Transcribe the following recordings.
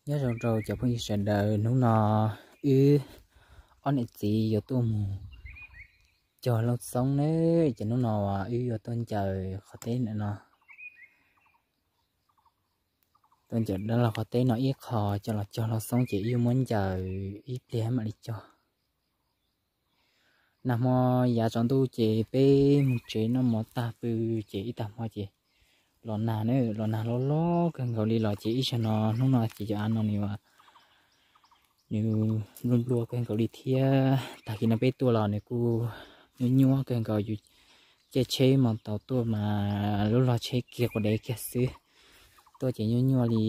Nyob zoo rau cov phooj ywg sawv daws, hnub no wb ob niam txiv yuav tuaj mus cog lauj xoob nawb. Ces hnub no wb yuav tuaj ncaws qhov teb ntawm no, tuaj ncaws dab laug qhov teb no ib qho coj los cog lauj xoob, ces wb yuav muab ncaws ib pliag mam li cog. Nag hmo yav tsaus ntuj ces peb mus tsev noj mov tag pw, ces ib tag hmo ces los nag na, los nag loj loj kawg nkaus li los ces ib zaug no hnub no ces cov av no nws nws nplua nplua kawg nkaus li thiab. Tag kis no peb tuaj los nws kuj nyuaj nyuaj kawg nkaus, yus caij tsheb mus tau tuaj mas lub log tsheb kiag quas dev kiag xwb, tuaj ces nyuaj nyuaj li.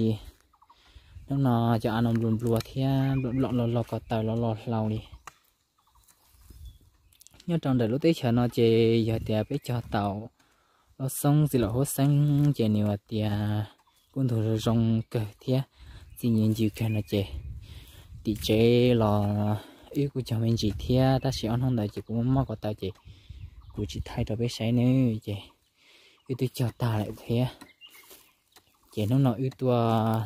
Hnub no cov av no nplua nplua thiab nplom nplom los los ko taw los los hlau li. Nyob rau ntawm lub teb chaws no ces yog tias peb cog taum lauj xoob txiv laum huab xeeb ces nws hais tias kuj ntug zoo zoo kawg thiab txi ncw ncw kawg no ces tim tsev los wb kuj cog me ntsis thiab, tab sis ob hnub ntawd ces kuv muaj mob ko taw ces kuv tsis thaij rau peb saib nawb. Ces wb twb cog tag lawm thiab, ces hnub no wb tuaj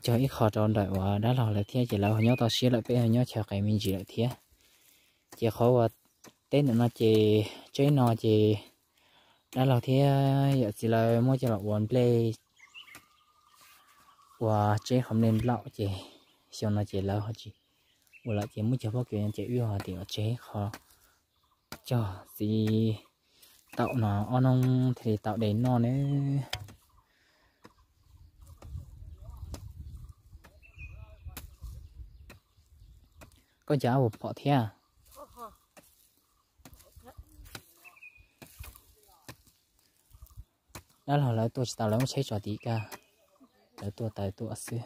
cog ib qho rau ntawm uas dab laug lawv thiab, ces lawv ho nyob toj siab lawm, peb ho nyob chaw qis me ntsis lawm thiab. Ces qhov uas teb ntawm no ces tseb no ces dab laug thiab yawm txiv lawv muab coj los ua nplej ua tseb qhov nplej nplaum, ces xyoo no ces lawv ho tsis ua lawm ces muab cog pob kws ces wb ho tim ua tseb qhov cog txiv taum no ob hnub thiaj li tau de noj nawb. Koj ncaws ab puas phom thiab? Dab laug lawv tuaj tsis tau, lawv muab tsheb tso tim kaj, lawv tuaj tawm tuaj xwb.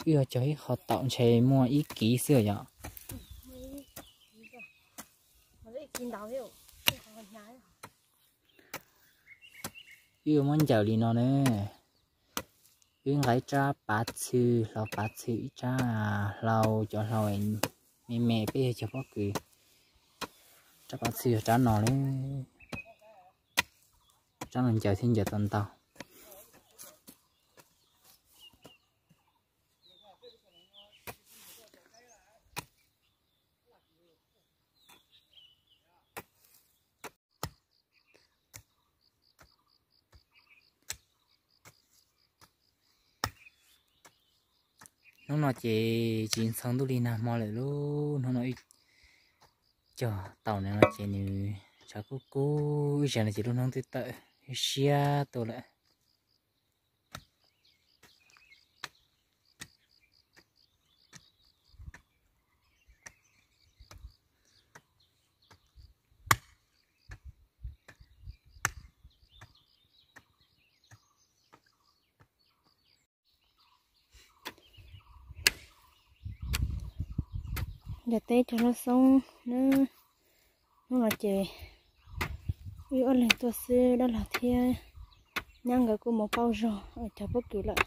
Wb yuav cog ib qho taum ntshe muaj ib kiv xwb yom. Wb yuav muab ncaws li no na. Wb nqa ib rab pav txhw, hlau pav txhw ib rab, hlau cov hlau me me peb yuav cog pob kws. Rab pav txhw yog rab no li, rab no ncaws thiab ncaws tau ntau. Hnub no ces tsis ntxhov ntuj li nag hmo lawm lauj. Hnub no wb cog taum no ces nws tshav kub kub ib zaug no ces lub hnub twb tawm siab tuaj lawm. Ncaws teb cog lauj xoob na. Hnub no ces wb ob leeg tuaj xwb, dab laug thiab nyab nkawd kuj mus pauj zog cog pob kws lawm.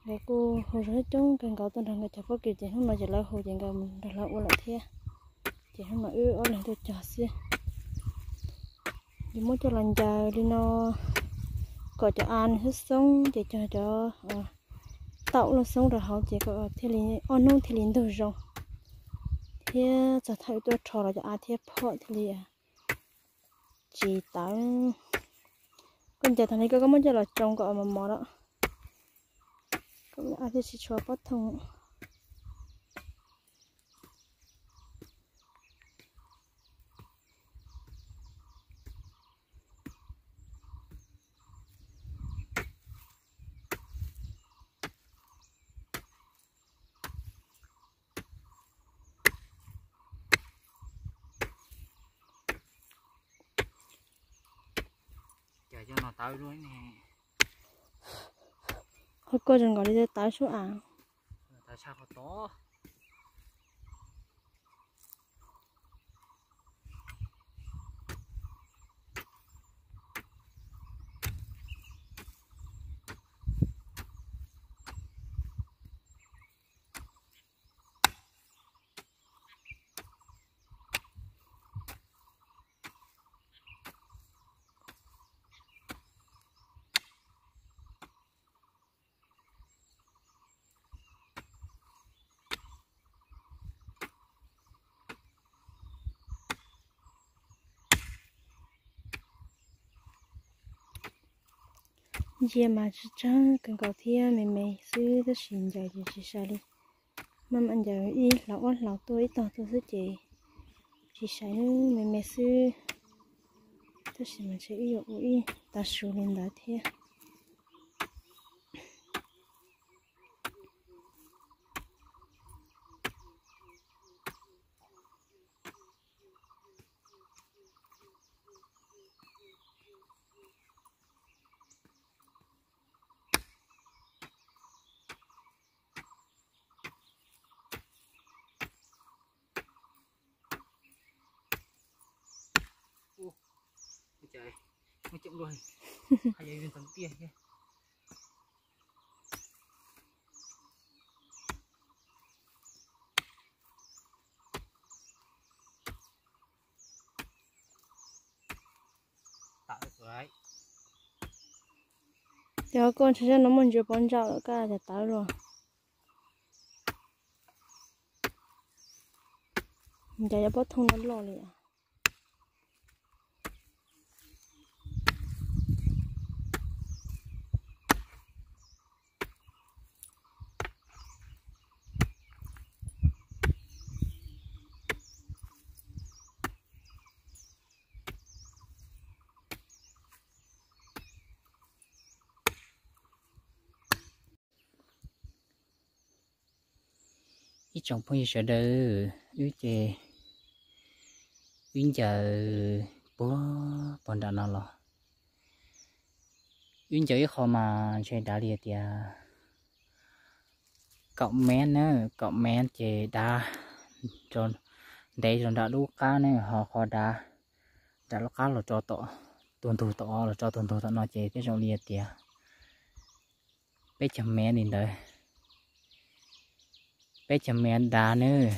Nkawd kuj hu zog coob kawg nkaus tuaj nrog nkawd cog pob kws ces hnub no ces lawv hu ces nkawd mus nrog lawv ua lawm thiab. Ces hnub no wb ob leeg tuaj cog xwb. Ces muab coj los ncaws li no kom cov av nws xoob xoob ces cog cov taum lauj xoob rau hauv ces kom thiaj li ob hnub thiaj li ntug zoo, thiab txog thaum tuaj rho los cov av thiab phom thiaj li tsis tawv. Koj ncaws tag li koj, koj muab coj los tsoo kom mos mos lawm, kom av thiaj tsis tshuav pob thooj. Cas cov no tawv luaj ne. Qhov koj zoo nkaus li tawv sub av. Tawv tshaj qhov tod. Ntsia mas tsawg tsawg kawg nkaus thiab me me xwb tab sis ncaws ces tsis sai li. Maj mam ncaws ib hlau ob hlau tuaj ib tog tuaj xwb ces tsis sai, me me xwb. Tab sis mas ntshe wb yuav ua ib tav su li ntawd thiab. Cov koj ntshe zaj no muaj ntsia pov ntsaum lawm kaj cas tawv luaj. Ncav cov pob thooj no loj li os. Ib tsoom phooj ywg sawv daws, wb ces wb ncaws puag puag nram no los, wb ncaws ib qho mas ntshe dav li tias kaum mev na, kaum mev ces dav, ntev rau nram lub qab na, ho qhov dav nram lub qab los tso tom tus ntug tom, los tso tus ntug tom no ces tej zaum li tias peb caug mev li ntawd, peb caug mev dav nawb.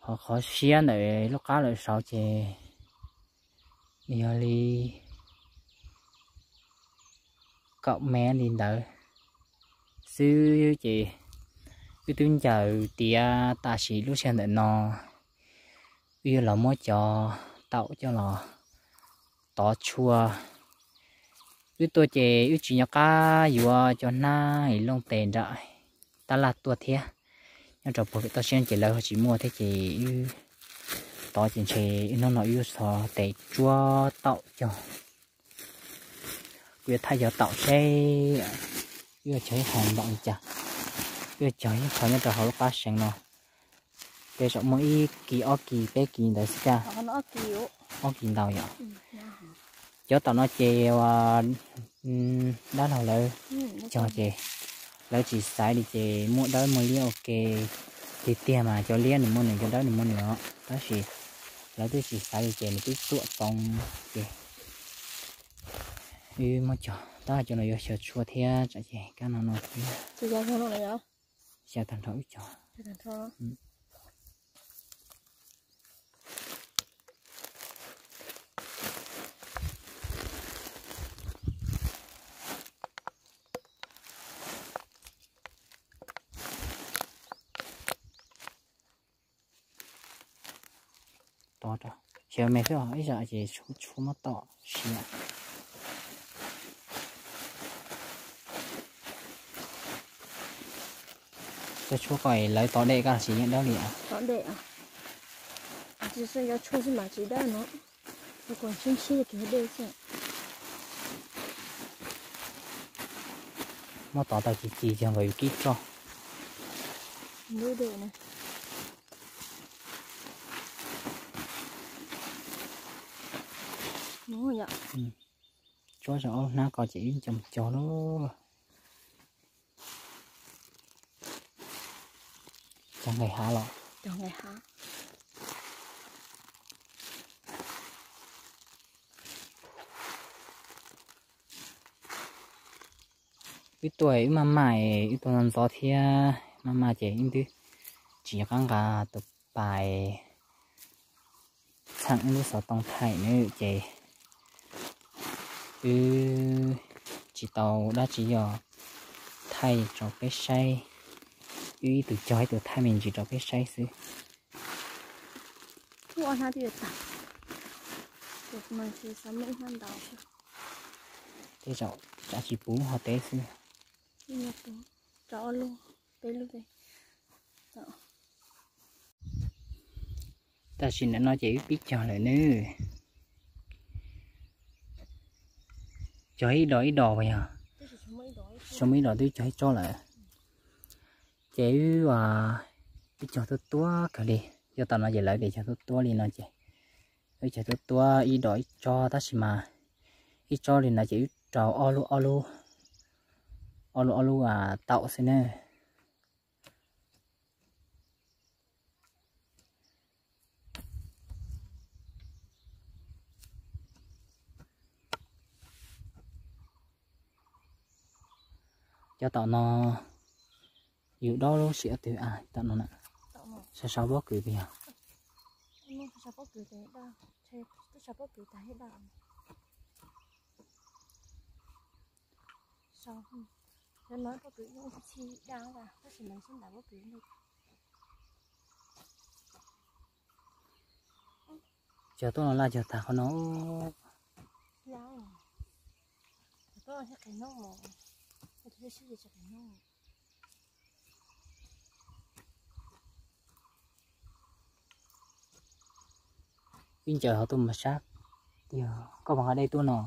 Ho qhov siab ntawm lub qab lawm saud ces yog li kaum mev li ntawd xwb ces wb twb ncaws tiav tam sim lub sij hawm ntawm no wb yuav los muab cov taum coj los tov tshuaj. Wb tuaj ces wb tsis nco qab yuav cov hnab es looj tes nram tab laj tuaj thiab, nyob rau puag pem toj siab ces lawv ho tsis muaj thiab ces wb tov ces ntshe wb hnub no wb yuav xov tes tsuab taum cog. Kuv yuav thaij cov taum seb wb yuav cog ib qho npaum li cas, wb yuav cog ib qho nyob rau hauv lub qab seev no. Tej zaum muaj ib kis ob kis peb kis ntawd xwb kaj. Ob kis ntau yom. Cov taum no ces dab laug lawv cog ces lawv tsis xaiv li ces muaj dawb muaj liab ua ke tiag tiag mas cov liab nws muaj nws, cov dawb nws muaj nws os, tab sis lawv twb tsis xaiv li ces nws twb tuam poob ces wb muab cog tab cov no yuav xyaw tshuaj thiab tsam ces kab no no thiab. Xyaw tag nrho wb cog. Xyaw me xwb os, ib zam ces tshuav muab tom siav. Cov tshuaj ko lawv tov dej kaj los tsis yeej dawb li os? Tov dej os. Tsis xav cov tshuaj xwb mas tsis dawb no. Cov ko tshiab tshiab ces dej xwb. Muab tov tau ci ci cog nkaus yus kib roj. Tsuab zog ob lub hnab ko ces wb nco mus cog lauj. Cog nqaij hav los. Wb tuaj wb maj maj, wb tuaj ntxov ntxov thiab maj maj ces wb twb tsis nco qab nqa tus pais txheem wb lub xov tooj thaij na ces wb tsis tau dab tsi, yog thaij rau peb saib. Wb ib tug cog ib tug thaij me ntsis rau peb saib xwb. Hnab twb yuav tag, tab sis xav muab ib hnab ntau xwb. Tej zaum tsis puv ho teb xwb. Tam sim ntawm no ces wb pib cog lawm nawb. Cog ib dos ib dos puas yog? Xyoo ib dos twb cog ib tsob lawm. Ces wb, wb cog tuab tuab kawg li. Cog tom no ces lawv tias cog tuab tuab li no ces wb cog tuab tuab ib dos ib tsob tab sis mas ib tsob li no ces wb rau ob lub ob lub, ob lub ob lub taum xwb na. Cov tom no yus dob lub sim twg a tom no na? Sau sau pob kws puas yog? Cog tuaj no laj cog tag qhov no. Ib ncaws ho tuaj mus sab, koj puas nqa dej tuaj no?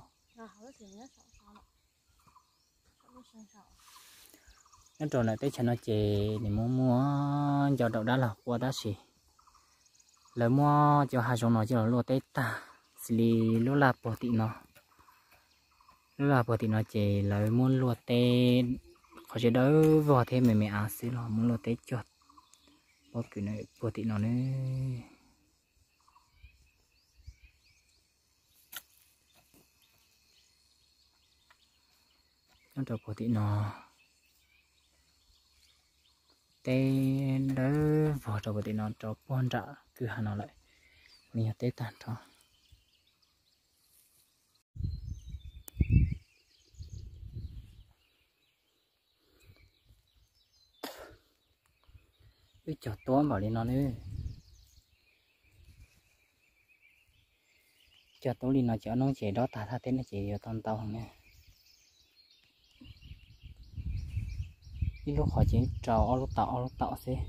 Nyob rau ntawm teb chaws no ces nws muaj muaj ncau daum dab los qua tab sis lawv muab cov hav zoov no coj los luaj teb tag, xws li lub laj puag tim no. Lub laj puag tim no ces lawv muab luaj teb, qhov tsev dawb vog thiab me me av xwb los muab luaj teb cog pob kws puag tim no nawb. Nyob rau puag tim no, teb dawb vog rau puag tim no rau puag nram kwj ha no lawm, nws yog teb tag nrho. Wb cog tuab npaum li no nawb. Cog tuab li no ces ob hnub ces dob tag thaj teb no ces yuav tau ntau heev na. Ib lub qhov ces rau ob lub taum ob lub taum xwb.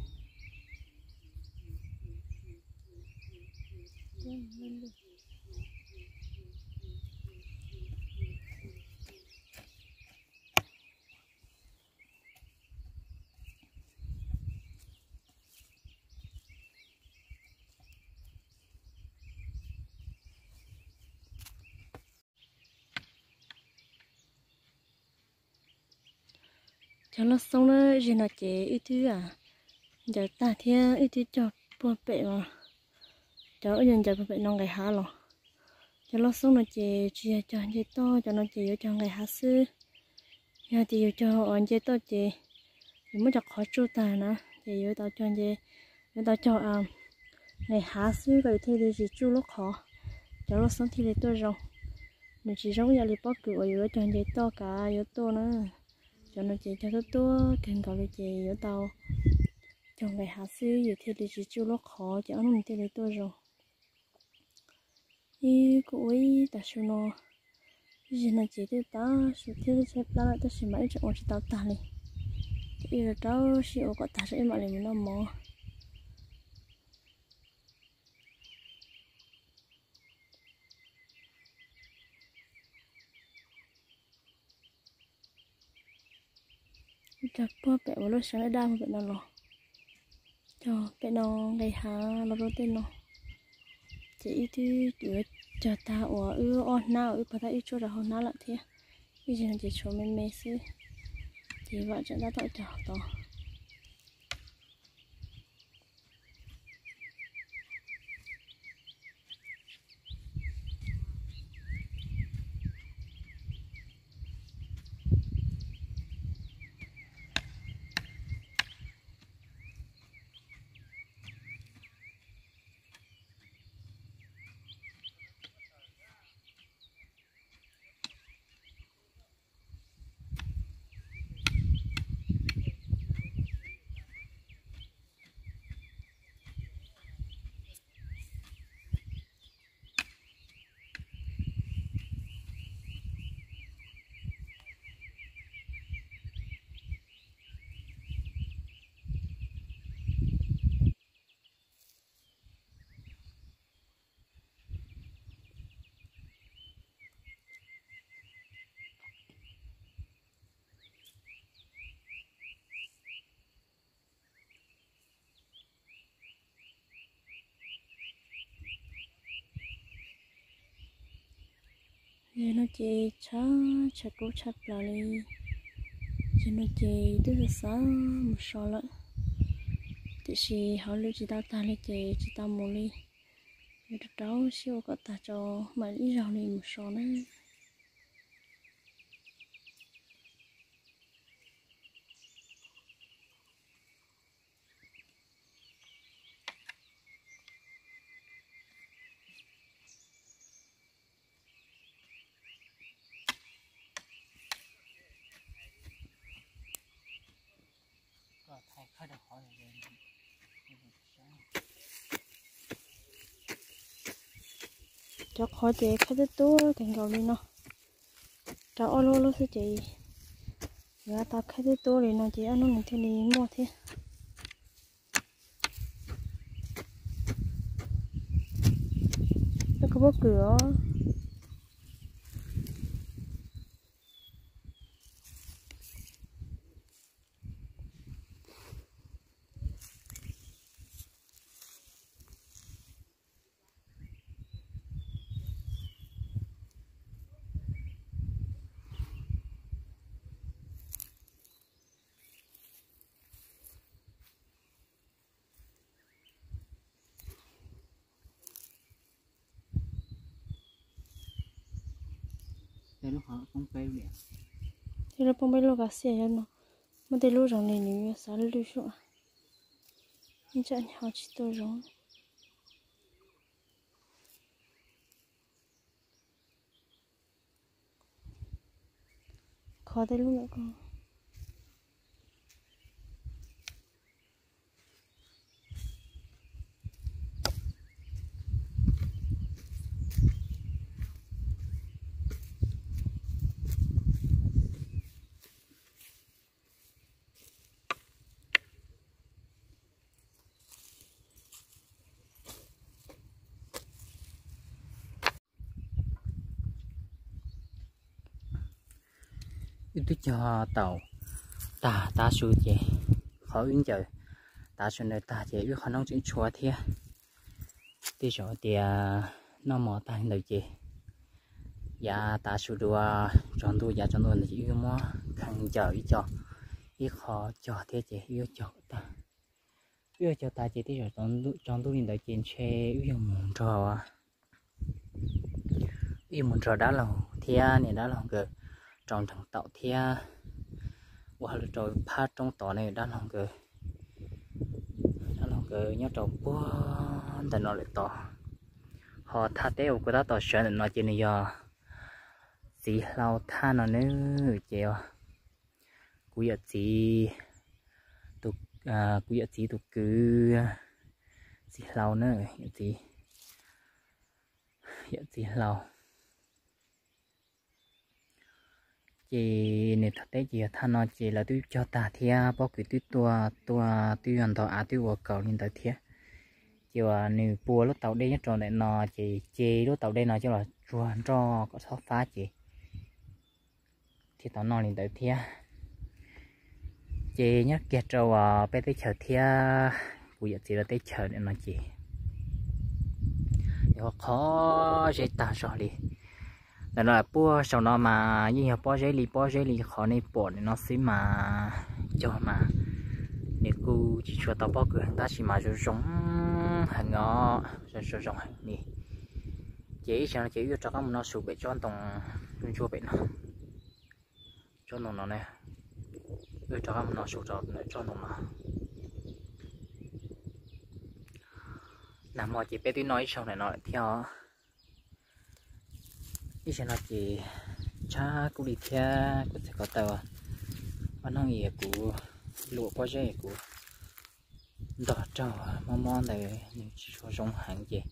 Cov loj xoob na, ib zaug no ces wb twb ncaws tag thiab wb twb cog puag pem os. Cov wb yuav ncaws puag pem no nqes hav los. Cov loj xoob no ces tsis yog cog nce toj, cov no ces yuav cog nqes hav xwb. Yog tias yus cog nce toj ces yus muab cov qhov tsuj tag na, ces yuav tau cog nce, yuav tau cog nqes hav xwb kom yus thiaj li tsis tsuj lub qhov, cov loj xoob thiaj li tuaj zoo. Nws tsis zoo ib yam li pob kws uas yus yuav cog nce toj kav yuav tuaj na. Cov no ces cog tuaj tuaj kawg nkaus li ces yuav tau cog nqes hav xwb yus thiaj li tsis tsuj lub qhov ces ob hnub nws thiaj li tuaj zoo. Ib kuj ua ib tag su no, ib zaug no ces twb tav su thiab tshaib plab lawm tab sis mas wb tseem ua tsis tau tag li. Ces wb rau siab ua kom tag seb wb mam li mus noj mov. Wb cog puag pem ua lub seev daj daj puag pem no los, cog pem no nqes hav los rau tej no. Ces wb twb yuav cog tag uas wb ob hnab uas wb pog thab wb tsuab rau hauv hnab lawm thiab. Ib zaug no ces tshuav me me xwb, ces vam tseem tab tom cog tod. Ces no ces tshav tshav kub tshaj plaws li. Ces no ces twb xav xav mus so lawm, tiam sis hauj lwm tsis tau tag li ces tsis tau mus li. Yuav rau rau siab ua kom tag tso mam ib zaug li mus so na. Cov qhov ces khawb twb tuab kawg nkaus li no, rau ob lub lub xwb ces yuav tau khawb twb tuab li no ces ob hnub nws thiaj li muaj thiab. Koj pob kws os. Tej lub poob peb lub kav xiam yog no, muaj tej lub zoo li nws yuav xav lwj suab, ib tsam ho tsis tuaj zoo. Qhov tej lub ntawm ko. Wb twb cog tau tag tav su ces, qhov wb ncaws tav su ntawd tag ces wb qhov noob tseem tshuav thiab. Tej zaum tias noj mov tag li ntawd ces yav tav su dua tsaus ntuj, yav tsaus ntuj ntawd ces wb muab kheev ncaws ib co, ib qho cog thiab ces wb cog tag. Wb cog tag ces tej zaum tsaus ntuj li ntawd ces ntshe wb yuav mus nrog, wb yuav mus nrog dab laug thiab niam dab laug nkawd rau nreeg taum thiab ua hauj lwm rau phab roob tod ne. Dab laug nkawd, dab laug nkawd nyob rau puag ntawm no lawm tod. Ho thaj teb uas kuv tab tom sawv ntawm no ces nws yog txiv hlau thaj no nawb ces kuv yawm txiv, kuv yawm txiv tus kwv, txiv hlau na, yawm txiv, yawm txiv hlau. Ces nws thaj teb ces yog thaj no ces lawv twb cog tag thiab pob kws twb tuaj, tuaj twb yog ntog av twb ua kaus li ntawd thiab. Ces uas nws pua lub tau dej nyob rau ntawm no ces ce lub tau dej no coj los tsuag nroj kom txhob fab ces thiaj tau noj li ntawd thiab. Ces nyob kiag rau peb teb chaws thiab kuv yawm txiv lawv teb chaws ntawm no ces yog qhov zeb tag zog li. Ntawm no puag saum no mas yeej yog pob zeb li pob zeb li qhov nej pom ntawm no xwb mas cog mas nws kuj tsis tshua tau pob kws heev tab sis mas zoo zoo heev os, zoo zoo heev li. Ces ib zaug no ces wb yuav rov qab mus noj su pem tsob ntoo ntsuab pem no, tsob ntoo no ne, wb rov qab mus noj su rau ntawm tsob ntoo no. Nag hmo ces peb twb noj ib zaug ntawm no lawm thiab os. Ib zaug no ces tshav kub li thiab kuv txhais ko taw, ob hnub es kuv luam pob zeb kuv ntog raug mob mob ntawd nws tsis tshua zoo heev ces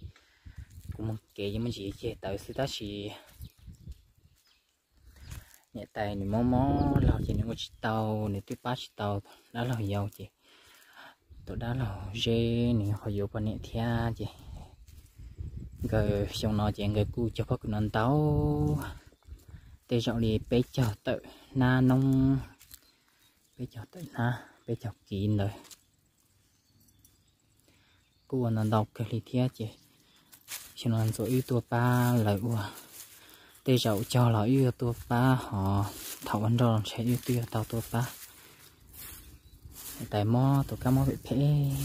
kuv mus kev ces muaj ntsis ceg tawv xwb tab sis niam tais nws mob mob laug ces nws ua tsis tau, nws twb pab tsis tau dab laug yau ces tus dab laug zeb nws ho yuav poj niam thiab ces nkawd xyoo no ces nkawd kuj cog pob kws no ntau, tej zaum li peb caug tawm hnab noob, peb caug tawm hnab, peb caug kiv ntawd. Kuj ua ntau ntau kawg li thiab ces xyoo no ntxuav wb tuaj pab lawv ua Tej zaum cog los wb yuav tuaj pab, ho thaum ua nroj los ntshe wb twb yuav tau tuaj pab. Niam tais mob tus kab mob phem phem,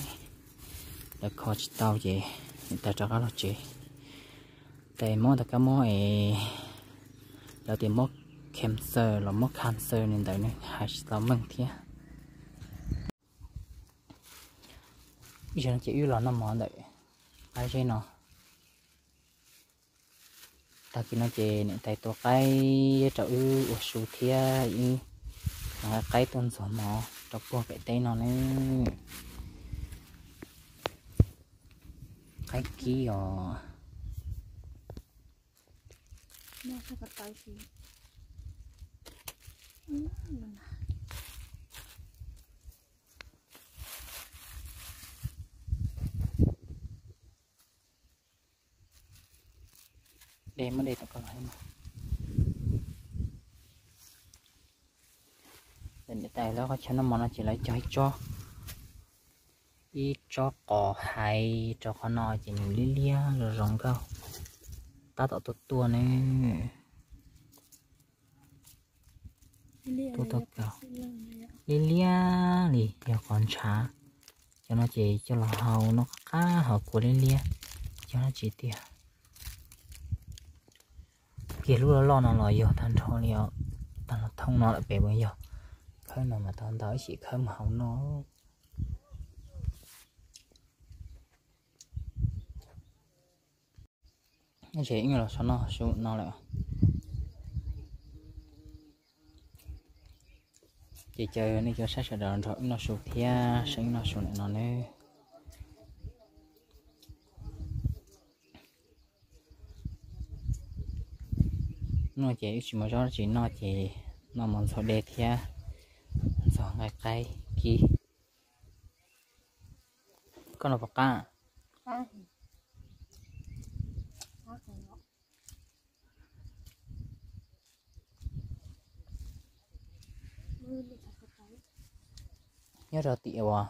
lawv kho tsis tau ces niam tais rov qab los tsev. Tais mob tus kab mob es lawv tias mob cancer los mob cancer li ntawd, nws hais tsis tau meej thiab. Ib zaug no ces wb los noj mov ntawm qab zeb no. Tag kis no ces niam tais tua qaib rau wb ua su thiab, wb nqa qaib tuaj ntxuag mov rau puag pem teb no ne. Qaib kib os. De muab de tom koj los. Niam tais lawv qhov chaw noj mov no ces lawv cog ib tsob, ib tsob qos hais rau qhov no ces nws liab liab zoo zoo nkauj, tab tom tuaj tuaj ne. Tuaj tuaj kaus, liab liab li yog qos ntshav. Cov no ces coj los hau noj qab qab, hau kua liab liab, cog dab tsi tiag. Kiag lub loj loj no los yog tag nrho li os, tag los thoob no lawm pem puas yog. Khawb no mas tau ntau ib sim khawb mus hau noj. Ces wb los so noj su no lawm. Ces caw nej cov saib sawv daws nrog wb noj su thiab, saib wb noj su ntawm no nawb. Hnub no ces wb tsis muaj zaub tsis noj ces noj mov ntxuag de thiab ntxuag nqaij qaib kib. Koj noj puas qab? Nyob rau tiam uas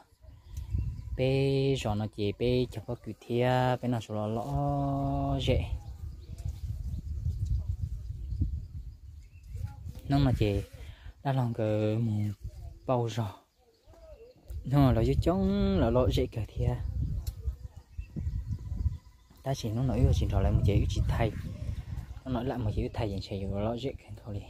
peb zos no ces peb cov pob kws thiab peb noj su los lom zem. Hnub no ces dab laug nkawd mus pauj zog, hnub no los coob coob los lom zem kawg thiab. Tab sis hnub no wb tsis nrog lawv mus ces wb tsis thaij, hnub no wb lam mus ces wb thaij ces ntshe yuav lom zem kawg nkaus li.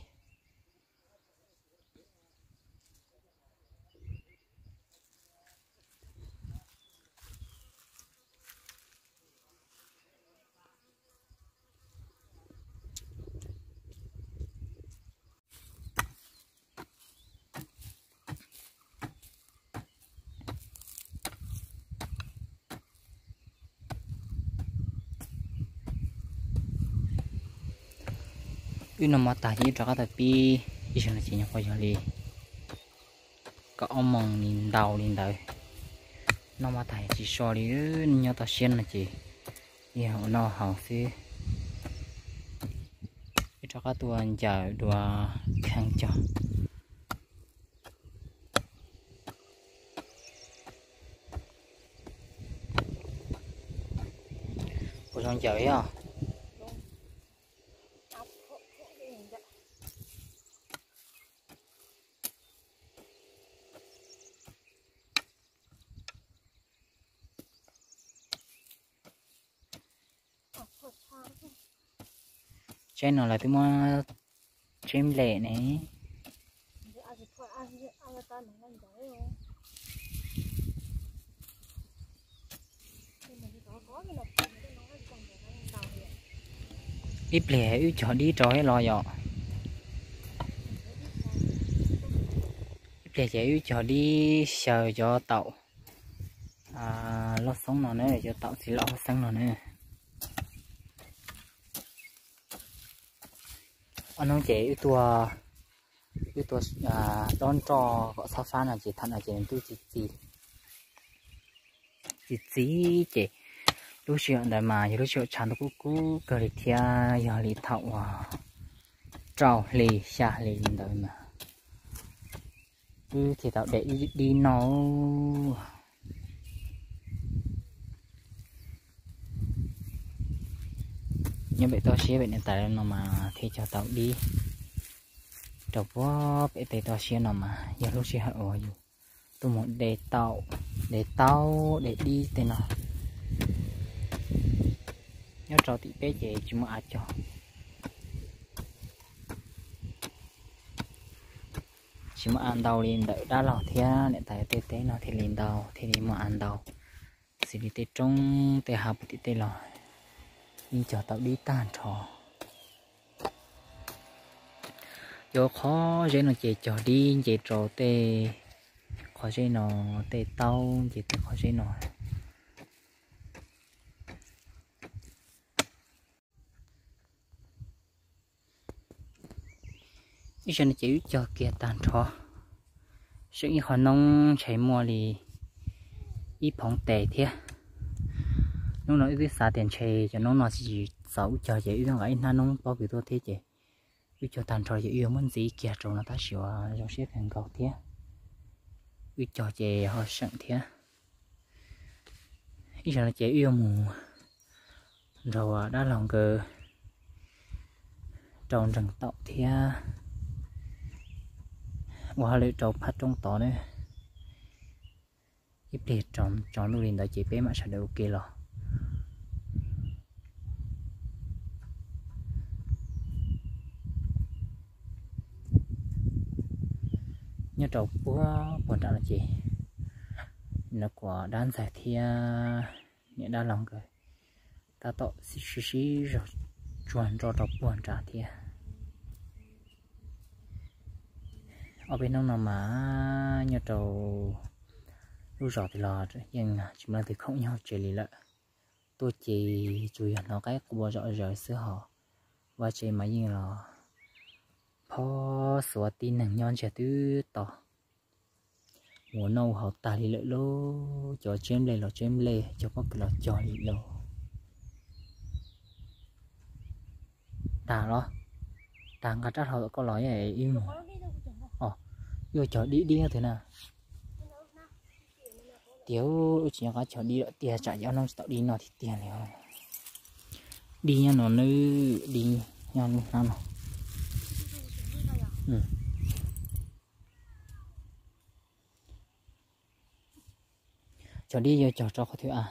Wb noj mov tag ces wb rov qab tau pib, ib zaug no ces nyuam qhuav yog li kaum ob moos li ntau li ntawd. Noj mov tag tsis so li, nyob toj siab no ces yog ua noj haus xwb. Wb rov qab tuaj ncaws dua kheej cog. Puas zoo ncaws os? Tsaib no lawv twb muab tsaib nplem ne. Ib pliag wb cog dib rau thiab los yom. Ib pliag ces wb cog dib xyaw cov taum loj xoob no na, cov taum txiv laum loj xoob no na. Ob hnub ces wb tuaj, wb tuaj dob nroj kom txhob fab no ces thaum no ces nws twb txi txiv, txi txiv ces lub sij hawm ntawd mas yog lub sij hawm tshav ntuj kub kub kawg li thiab, yog li thaum uas rau hli xya hli li ntawd mas wb thiaj tau de ib dib noj. Nyob pem toj siab pem niam tais no mas thiaj cog tau dib. Rau puag pem tej toj siab no mas yog lub sij hawm uas yus tuaj mus de tau, de taub de dib tej no. Nyob rau tim peb ces tsis muaj av cog, tsis muaj av ntau li ntawm dab laug thiab niam tais tej teb no thiaj li ntau, thiaj li muaj av ntau. Xws li tej roob tej hav puag tim tej los yeej cog tau dib tag nrho. Cov qhov zeb no ces cog dib nce rau tej qhov zeb no, tej taub nce tej qhov zeb no. Ib zaug no ces wb cog kiag tag nrho, seem ib qho noob ntshe muaj li ib phoov tes thiab. Hnub no wb twb xav tias ntshe cov noob no tsis txaus wb cog ces wb nqa ib hnab noob pob kws tuaj thiab ces wb cog tag nrho ces wb yuav muab ntxiv kiag rau no tab sis uas zoo siab kawg nkaus thiab. Wb cog ces ho seem thiab. Ib zaug no ces wb yuav mus nrog dab laug nkawd rau nrees taum thiab ua hauj lwm rau phab roob tod na. Ib pliag tsaus ntuj li ntawd ces peb mam sawv daws ua ke los. Nyob rau puag puag nram no ces no kuam dab ntxaig thiab niam dab laug nkawd tab tom sib sib zog tsuag nroj rau puag nram thiab. Ob peb hnub no mas nyob rau lub zos twg los yeej tsis muaj leej twg khoom nyob hauv tsev li lawm. Tuaj ces tsuas yog hnov qaib qua zom zaws xwb hos vaj tsev mas yeej los phob xuav tib neeg nyob ntsiag twb to. Mus noj haus tag li lawm lauj, cov tseb nplej los tseb nplej, cog pob kws los cog li lauj. Tag los, tag nqa rab hlau tom koj los ib mus. Os, yuav cog dib dib twg na. Tiag, wb tsis nco qab cog dib lawm tiag, tsam ces ob hnub tsis tau dib no tiag tiag li. Dib nyob no nawb, dib nyob lub hnab no. Cog dib yuav cog rau qhov twg a?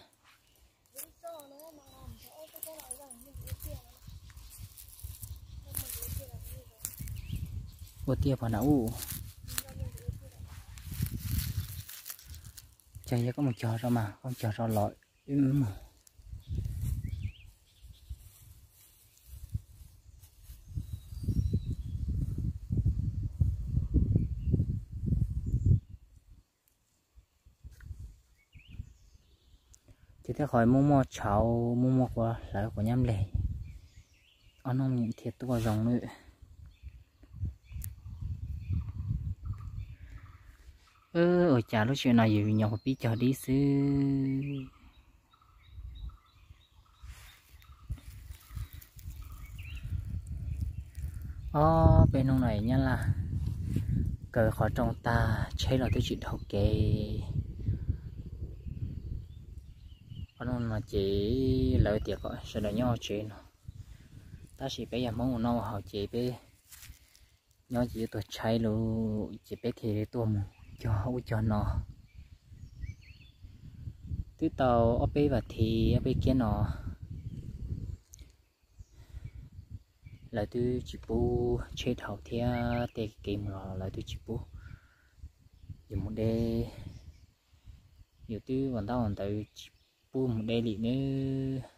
Ua tiag pog nram ub. Ces yog koj mus cog rau mas, koj mus cog rau los wb mus. Ces tej qhov muaj muaj tshauv, muaj muaj quav hlawv quav nyab npleg, ob hnub thiaj tuaj zoo lawm. Ua cas lub sij hawm no yus nyob qhov pib cog dib xwb. Ob peb hnub no nyab laj kaw qhov rooj tag, tsheb los twb tsis dhau kev. Ob hnub no ces lawv tias kom sawv daws nyob hauv tsev no, tab sis peb yog Hmoob ua noj ua haus ces peb nyob ces yuav tuag tshaib lauj, ces peb thiaj li tuaj mus cog ub cog no. Twb tau ob peb vas thiv ob peb kiab no lawv twb tsis pub tsheb dhau thiab tej kev mus los lawv twb tsis pub yus mus de. Yus twb ua ntaub ua ntawv tsis pub mus de li nawb.